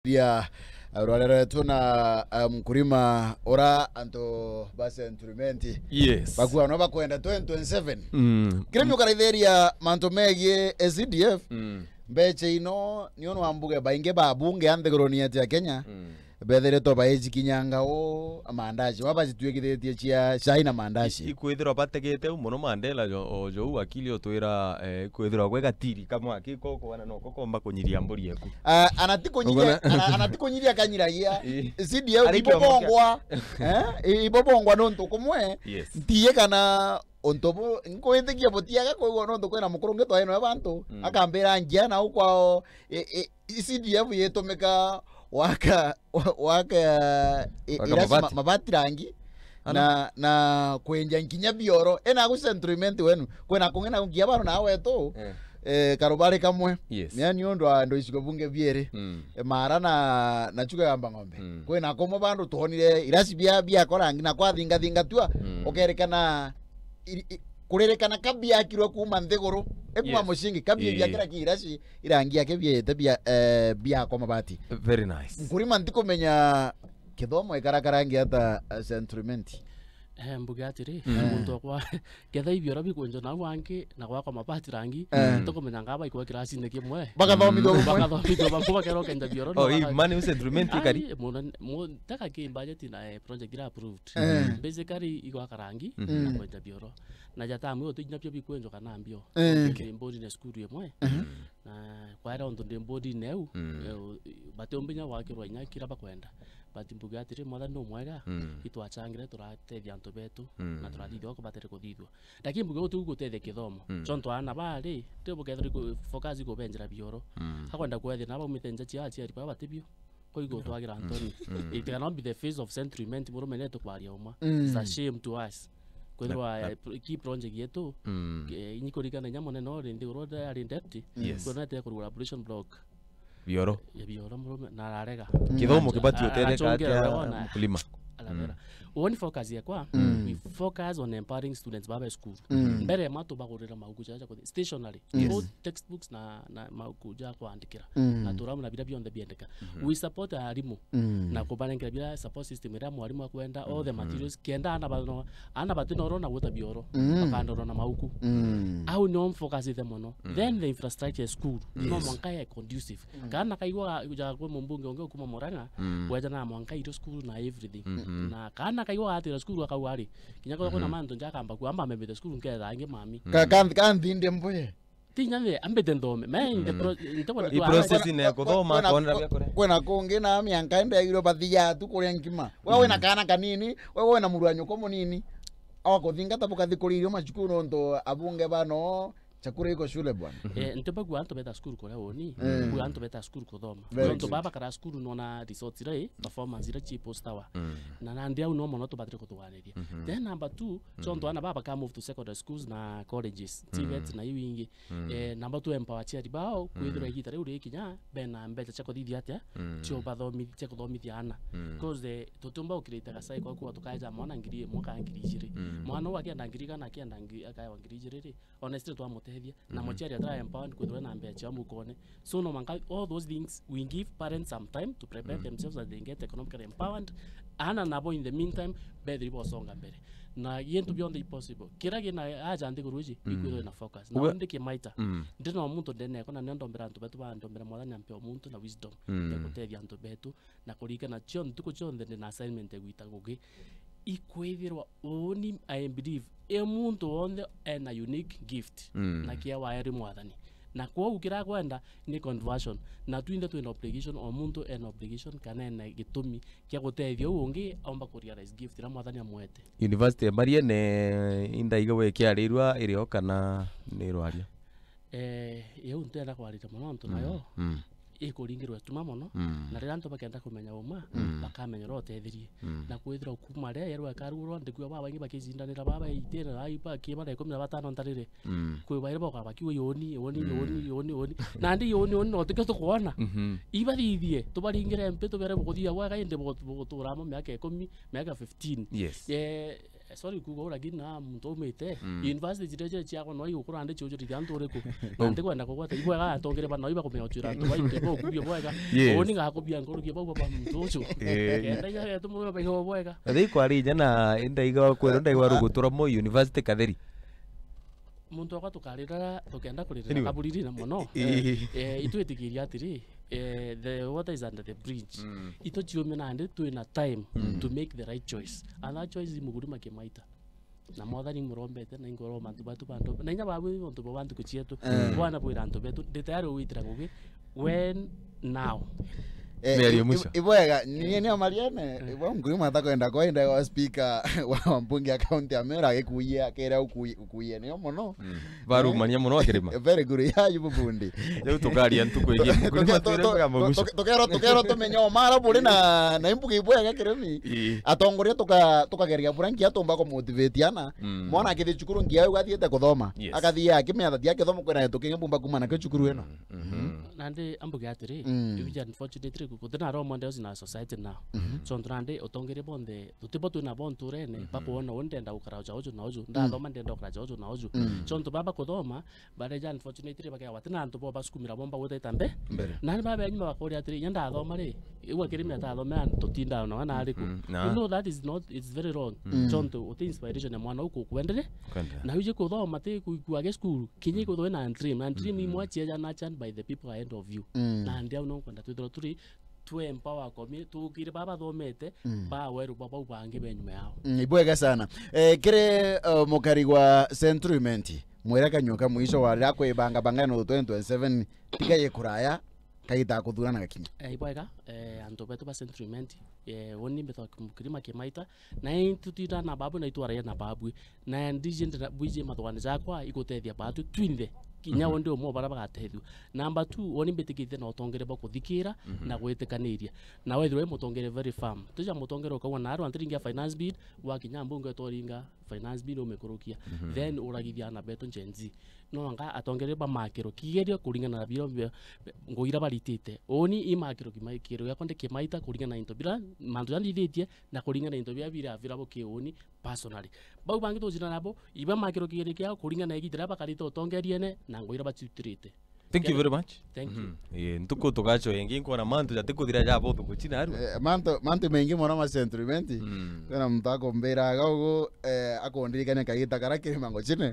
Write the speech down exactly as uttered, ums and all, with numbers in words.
Ya, rware rwetu na, uh, mkulima ura antu ba Century Mint. Yes. Bakua no bakwenda twenty twenty-seven. Mm. Kiri ni ukaraithieria mantu megie C D F. Mm. Mbecha ino ni untu wa mbuge baingi ba bunge a nthiguruni yetu ya Kenya. Mm. Bethiritwe baijikinyanga u mandashi, wa bacituikithitie cia chai na mandashi. I-, ikwithirwa bategete u mono Mandela jo-, o jou akili utwira, eh, ikwithirwa gwe gatiri kamwe aki ko kwana no ko komba kunyiria mburi eku. Ah, ana ti kunyiria, ana, ana ti kunyiria kanyiragia. Ii. C D F ari kiomo kia ibobongwa. Eh? I-, ibobongwa nontu kumwe. Yes. Ntiye kana untu bu, nkwitikia butiaga kwigua nontu kwina mukuru ngi twaino ya bantu, mm, akambira ngia na ukwao, e, e, C D F yitumika waka, wa-, waka, e, waka irasi ma-, mabati. Mabati rangi, ana, na, na kwenja nkinya bioro. Ena agu Century Mint wenu. Kwina kungi na ngia baro na wetu, eh, eh, karubari kamwe. Yes. Ni ani undu wa ndo icigo bunge bieri. Mm. E, Mara na, na Chuka ya Mbang'ombe. Mm. Kwina kumwe bandu twonire irasi bia, bia korangi na kwathingathinga tua, mm, ukerekana iri-, i-, kuririkana ka biakirwe kuuma nthiguru, e kuuma, yes, mucingi, ka bia, ii, biakira ki irasi, irangi yake biete bia, eh, biakwa mabati. Very nice. Nkurima ntikumenya kithomo ikarakara ngi ata, eh, Century Mint? Eh, mbuge atiri, mm, muntu okwa, ketha ibioro bikwenjwa nau angi, na gwakwa mabati rangi, eh, ntikumenya ngaba ikwa kirasine kimwe. Bakathomithua bamwe. Bakathomithua bamwe, bakerwo kenja bioro, oh, no ii, baka-, mani u Century Mint kari? Ai, muna, mu-, taka ki budget na, eh, project ira approved. Eh. Basically, igwaka rangi, mm, na kwenja bioro. Na ja tamu iyo tinya bio bikwenjwa kana mbio. Eh. Ndi boarding school imwe. Mhm. Na kwaira untu ndi boarding eu, mm, eu, batiumbinya gwakirwa inya kira bakwenda. But mbuge atiri, Mwathani ni umwega, mm, itwachangire turatethia antu betu, mm, na turathithia uko batiri kuthithua. Lakini mbuge uti gutethia kithomo. Mm. Chontu ana bari, ti bukethira ku-, focus kubenjera bioro. Mm. Akwenda kwethia na baumite nja cia aciari baba batibio. Koigo twagira Anthony. Mm. It cannot be the face of Century Mint, murume netu kwaria uma. Mm. It's a shame to us. Kwithirwa, na, na, eh, pro-, key project yetu, mm, eh, inyi kurikana inya munene uri nthiguru ari deputy. Yes. Kwona ete kurugura ablution block. Bioro. Ya bioro murume, na ararega. Mm. Kithomo kibati utereka atia mkulima? Arabera. Mm. Uoni focus yakwa, mm, we focus on empowering students baba school. Mm. Mbere ya matu bagurira mauku cha, cha kuthi-, stationery. Yes. Both textbooks na, na mauku ja kwandikira. Mm. Na turamu na bira bionthe biendeka. Mhm. We support arimu. Mm. Na kubarengera bira support system ira mwarimu akwenda, all the, mhm, materials, kenda ana bano, ana batina oro na guta bioro, mm, bakandorwa na mauku. Mm. Au nio mfocusite mono. Mm. Then the infrastructure ya school, no, yes, mwanka ya conducive. Mm. Kana kaigwa ja kwa mumbunge ungi ukuma Murang'a, mm, gweja na mwanka irio school na everything. Mhm. Na kana kaigwa gatira school akauga ari, kinya kwa kuna, mhm, mantu njakamba kuamba memete school nketha angi mami. Ka-, mm, ka-, ka nthinde mbuye. Tinya nthi, ambite nthome. Me, in the, mm, pro-, nte kwenda i tu process aba-, ine ya kuthoma, kwena, kwonera bia kuria. Kwena kungi na mianka ende yagirwe bathiga tu kuria nkima. We wina, mm, kana kanini, we wina muru wa nyoko munini. Okuthingata bukathi kuria irio macukuru nontu abunge bano, chakula iko shule bwana. Mhm. Eh, nte bagua antu beta school kuria uni, mm, bagua antu beta school kuthoma. Very good. Nontu baba kara school nona results ira, performance ira chi post hour. Mm. Na nandi au no mono tubatire kutuganiria. Mhm. Then number two, chontu, mm, ana baba ka move to secondary schools na colleges, TVET, mm, na iu ingi. Mm. Eh, namba tu empower aciari bao, kwithirwa, mm, igita riu rikinya, bena mbeca cia kuthithia atia, mm, cio bathomi-, cia kuthomithia ana. Mm. 'Cause, eh, tutiumba gukirita gasai kwa kuwa tukaeja mwana ngiri imwe kana ngiri ijiri. Mm. Mwana uu akienda ngiri igana, akienda ngiri, akaewa ngiri ijiri ri, honestly twamutethia. Na, mhm, muciari atara empowered kwithirwa na mbeca cia mukone. So no mwanka all those things, we give parents some time to prepare, mm, themselves and they get economically empowered. Ana nabo in the meantime, bethiri bosonga mbere. Na gintu bionthe i possible. Kira gina aja nthiguru iji, mm, ikwithirwa na focus. Na uga-, undi kimaita. Mm. Ndina o muntu ndene yakwa, na nio ndombera antu betu ba, ndombera Mwathani ampe o muntu na wisdom, mm, ya gutethia antu betu, na kuririkana cio ntuku cionthe ndina assignment ya gwita ngugi. Ikwithirwa uni, I believe, e muntu wonthe ena unique gift, mm, na kia waeri Mwathani. Na kwou kira akwenda ni conversion. Na twinthe twina obligation, o muntu ena obligation, kana ena gitumi kia gutethia uu ungi aumba ku realize gift iria Mwathani amwete. University ya Mariene indaiga we ikiarirua iri o kana ni irwaria? Eh, iu ntienda kwariria mono nontu, mm, nayo, mm, ikuringirwa ituma mono, mm, na riria antu bakenda kumenya uma, mm, bakamenya uria utethirie. Mm. Na kwithirwa kuma riria yerwa ikarugurwa, ndikua babaingi bakicindanira baba eighteen, ai ba-, ki bara ikumi na batano ntarire. Mm. Kwi bairi boka bakiuga, "Yoni, yoni, mm, yoni, yoni, yoni." Nandi yoni, yoni, no tikio tukwona. Mhm. Ibathithie, tubaringire mpi, tubere bukuthia bwega, indi bugu-, bugutura amo miaka ikumi, miaka fifteen. Yes. Eh, Eh, sorry kuuga uu, lakini na muntu aumite, mm, university ciria cia ciakwa no igukura ndi ciujurithia antu uriku? Na ndikwenda kugweta, ibwega atongeria bana iba kumenya ucwira antu bai, iba ukubia bwega. Yes. Uni ngakubia nkurukia bau baba muntu ucio. Eh. Kenda iga getu muyo baiga bwega. Athi kwari inya na inda iga kwero, nda igwa rugutura mo university katheri. Muntu wakwa tukarira, tukenda kuririra, anyway, kaburiri na mono. Ii. Eh, eh, itwitikiria atiri, eh, the water is under the bridge. Mm. Ito ciume nandi twina time, mm, to make the right choice. And that choice i Muguri Makimaita. Na mwathani murombete, na ingoro mantu batu bantu. Na inya babu bantu bo bantu kucietu. Mm. Bwana bwira antu betu, ndi tayari gwitira ngugi. When now? Eh, Mary i-, Musa. I-, ibwega, nie nio Mariene, eh, ibwa Muguri Makimaita kwenda kwa inda wa speaker wa mbunge ya county ya Meru agikuie, akira ukuie, ukuie nio mono. Mm. Barumania mono akirima. Eh, very good. Ya, yu bubundi. Riu tukaria ntuku ingi. Muguri Makimaita tuke-, tu-, tu-, tukerwa, tukerwa tumenye o mara buri na, na imbuga ibwega kirimi. Ii. Atongoria tuka-, tukageria bura nkia tumba ku motivate ana. Mm. Mwana akithi cukuru ngia ugathiite kuthoma. Yes. Akathia akimenya thatia kithomo kwina gintu kingi mbumba kuma nakio cukuru ino. Mm, mhm. Nandi ambuge atiri, mm, iu unfortunately gutina role models in our society now. Mhm. So ntu nandi utongeria bonthe, tutibo twina bo nturene, mhm, bakwona uu ndenda gukara uja uju na uju, mm, ndathoma ndenda gukara uja uju na uju. Mm. So ntu baba kuthoma, bareja unfortunately bakea batina antu bo basukumira bomba guteta mbe. Mbere. Nani babe nyuma bakoria atiri, inya ndathoma ri, iu akirimi atathome antu tutinda na wana ariku. Mm, na. You know that is not, it's very wrong. Mm. So ntu uti inspiration ya mwana uku kwendere. Kwendere. Na uje kuthoma ti kuigua ge school, kinya ikuthwe na dream, na dream, mm-hmm, imwe cia jana chan by the people ahead of you. Mm. Na ndia no kwenda twithirwa turi tu empower komi, tukire baba bathomete, mm, ba weru baba bangi be nyuma yao. Mm, ibwega sana. Eh, kiri, eh, mukari gwa Central Imenti, mwira kanyua ka mwisho wa riria kwibanga banga no twenty twenty-seven, tiga ye kuraya, kagita kuthurana gakinya. Eh, ibwega, eh, antu betu ba Central Imenti, eh, uni mbitwa Muguri Makimaita, na itutira na babu na itwaraia na babu. Na ndiji ndira bwiji mathugani jakwa igutethia batu twinthe. Kinya, mhm, undi umwe bara bagatethua. Number two, uni mbitikite na utongeria bwa kuthikira, mhm, na gwitikaniria. Na wethirwa wi mutongeria very firm. Tija mutongeria ukauga na aru antiringia finance bill, wakinya mbunge utwaringa finance bill umikurukia. Mhm. Then uragithia ana betu Gen Z. No anga atongeria bamakirwe kigerio kuringana na biro bia ngugi iria baritite. Uni imakirwe kimakiro giakwa ndi Kimaita kuringana na into bira mantu jandithitie na kuringana na into bia bira bira bukiuni personally. Bau bangi tucina nabo, iba makiro kigerio kiao kuringana na igita riria bakarite utongeriene na ngugi iria baciutirite. Thank you very much. Thank you. Mhm. Eh, ntuku tugacoa ingi, nkwona mantu jatikuthira ja botho gucina aru. Eh, mantu, mantu maingi mono ma Central Imenti. Mm. Kwina muntu akumbiraga ugu, eh, akundirikania kagita karia kirima ngucine.